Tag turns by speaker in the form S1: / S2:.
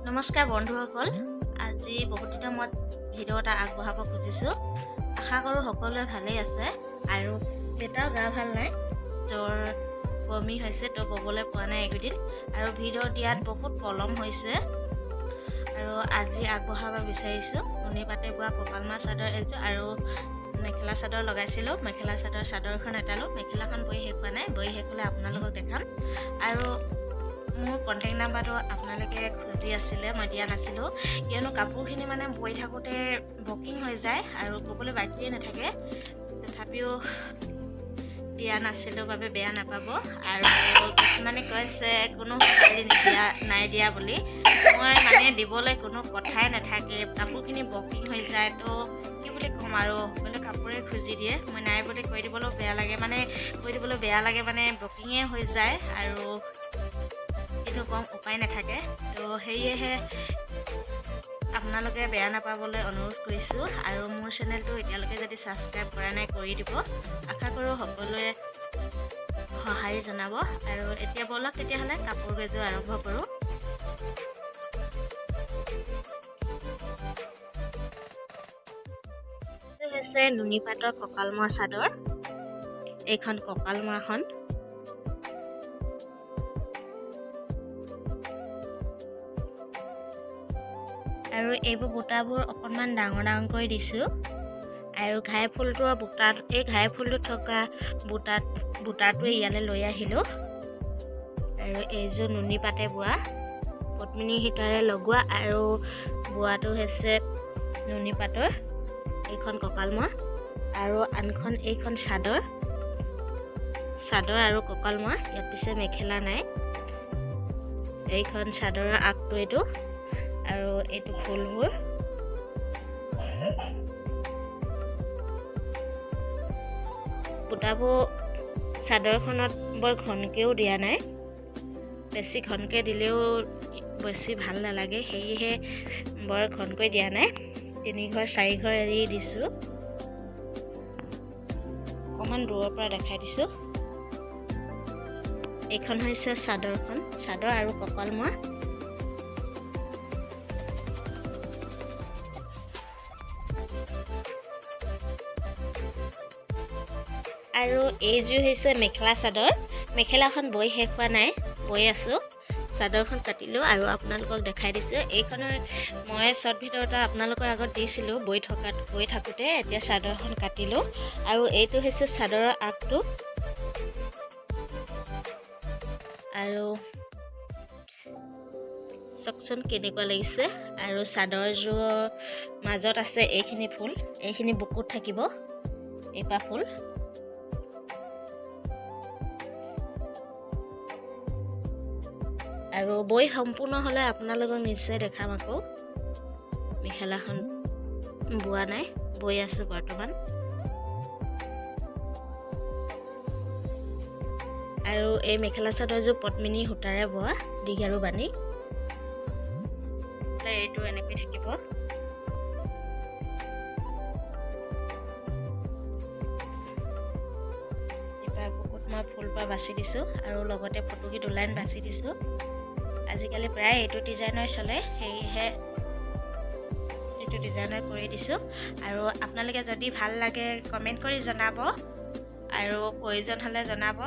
S1: নমস্কাৰ বন্ধুসকল, আজি বহুত দিনৰ মূৰত ভিডিঅ' এটা আগবঢ়াব খুজিছোঁ। আশা কৰোঁ সকলোৱে ভালেই আছে। আৰু দেউতাও গা ভাল নাই, জ্বৰ বমি হৈছে, তো ব'বলৈ পোৱা নাই এইকেইদিন আৰু ভিডিঅ' দিয়াত বহুত পলম হৈছে। আৰু আজি আগবঢ়াব বিচাৰিছোঁ নুনি পাতে বোৱা কঁকালমৰা চাদৰ এযোৰ আৰু মেখেলা চাদৰ লগাইছিলোঁ। মেখেলা চাদৰ চাদৰখন এটালোঁ, মেখেলাখন বৈ শেষ হোৱা নাই, বৈ শেষ হ'লে আপোনালোকক দেখাম। আৰু মোৰ কণ্টেক্ট নাম্বাৰটো আপোনালোকে খুজি আছিলে, মই দিয়া নাছিলোঁ, কিয়নো কাপোৰখিনি মানে বৈ থাকোঁতে বুকিং হৈ যায় আৰু ক'বলৈ বাকীয়ে নাথাকে। তথাপিও দিয়া নাছিলোঁ বাবে বেয়া নাপাব। আৰু কিছুমানে কৈছে কোনো সঁহাৰি নিদিয়া নাই দিয়া বুলি, মই মানে দিবলৈ কোনো কথাই নাথাকে, কাপোৰখিনি বুকিং হৈ যায়। তো কি বুলি ক'ম আৰু, সকলোৱে কাপোৰে খুজি দিয়ে, মই নাই বুলি কৈ দিবলৈও বেয়া লাগে, মানে কৈ দিবলৈ বেয়া লাগে, মানে বুকিঙে হৈ যায় আৰু কিন্তু কম উপায় নাথাকে। তো সেয়েহে আপোনালোকে বেয়া নাপাবলৈ অনুৰোধ কৰিছোঁ। আৰু মোৰ চেনেলটো এতিয়ালৈকে যদি ছাবস্ক্ৰাইব কৰা নাই কৰি দিব। আশা কৰোঁ সকলোৱে সঁহাৰি জনাব। আৰু এতিয়া ব'লক তেতিয়াহ'লে কাপোৰ কেইযোৰ আৰম্ভ কৰোঁ। হৈছে নুনি পাটৰ কঁকালমৰা চাদৰ, এইখন কঁকালমৰাখন। আৰু এইবোৰ বুটাবোৰ অকণমান ডাঙৰ ডাঙৰ কৰি দিছোঁ। আৰু ঘাই ফুলটোৰ বুটাত, এই ঘাই ফুলটোত থকা বুটাটোৱে ইয়ালৈ লৈ আহিলোঁ। আৰু এইযোৰ নুনি পাতে বোৱা, পদ্মিনী সূতাৰে লগোৱা আৰু বোৱাটো হৈছে নুনি পাটৰ। এইখন কঁকালমৰা আৰু আনখন এইখন চাদৰ, চাদৰ আৰু কঁকালমৰা। ইয়াত পিছে মেখেলা নাই। এইখন চাদৰৰ আগটো এইটো, আৰু এইটো ফুলবোৰ। বুটাবোৰ চাদৰখনত বৰ ঘনকৈও দিয়া নাই, বেছি ঘনকৈ দিলেও বেছি ভাল নালাগে, সেয়েহে বৰ ঘনকৈ দিয়া নাই। 3 ঘৰ 4 ঘৰ এৰি দিছোঁ। অকণমান দূৰৰ পৰা দেখাই দিছোঁ। এইখন হৈছে চাদৰখন, চাদৰ আৰু কঁকালমৰা। আৰু এইযোৰ হৈছে মেখেলা চাদৰ। মেখেলাখন বৈ শেষ হোৱা নাই, বৈ আছোঁ। চাদৰখন কাটিলোঁ আৰু আপোনালোকক দেখাই দিছোঁ। এইখনৰ মই শ্বৰ্ট ভিডিঅ' এটা আপোনালোকৰ আগত দিছিলোঁ বৈ থাকোঁতে। এতিয়া চাদৰখন কাটিলোঁ। আৰু এইটো হৈছে চাদৰৰ আগটো। আৰু চাওকচোন কেনেকুৱা লাগিছে। আৰু চাদৰযোৰৰ মাজত আছে এইখিনি ফুল, এইখিনি বুকুত থাকিব এইপাহ ফুল। আৰু বৈ সম্পূৰ্ণ হ'লে আপোনালোকক নিশ্চয় দেখাম। আকৌ মেখেলাখন বোৱা নাই, বৈ আছোঁ বৰ্তমান। আৰু এই মেখেলা চাদৰযোৰ পদ্মিনী সূতাৰে বোৱা, দীঘ আৰু বানী। এইটো এনেকৈ থাকিব। এইবাৰ বুকুত মই ফুলপাহ বাছি দিছোঁ আৰু লগতে ফটুকি দুলাইন বাছি দিছোঁ। আজিকালি প্ৰায় এইটো ডিজাইনৰ চলে, সেয়েহে এইটো ডিজাইনৰ কৰি দিছোঁ। আৰু আপোনালোকে যদি ভাল লাগে কমেণ্ট কৰি জনাব আৰু প্ৰয়োজন হ'লে জনাব।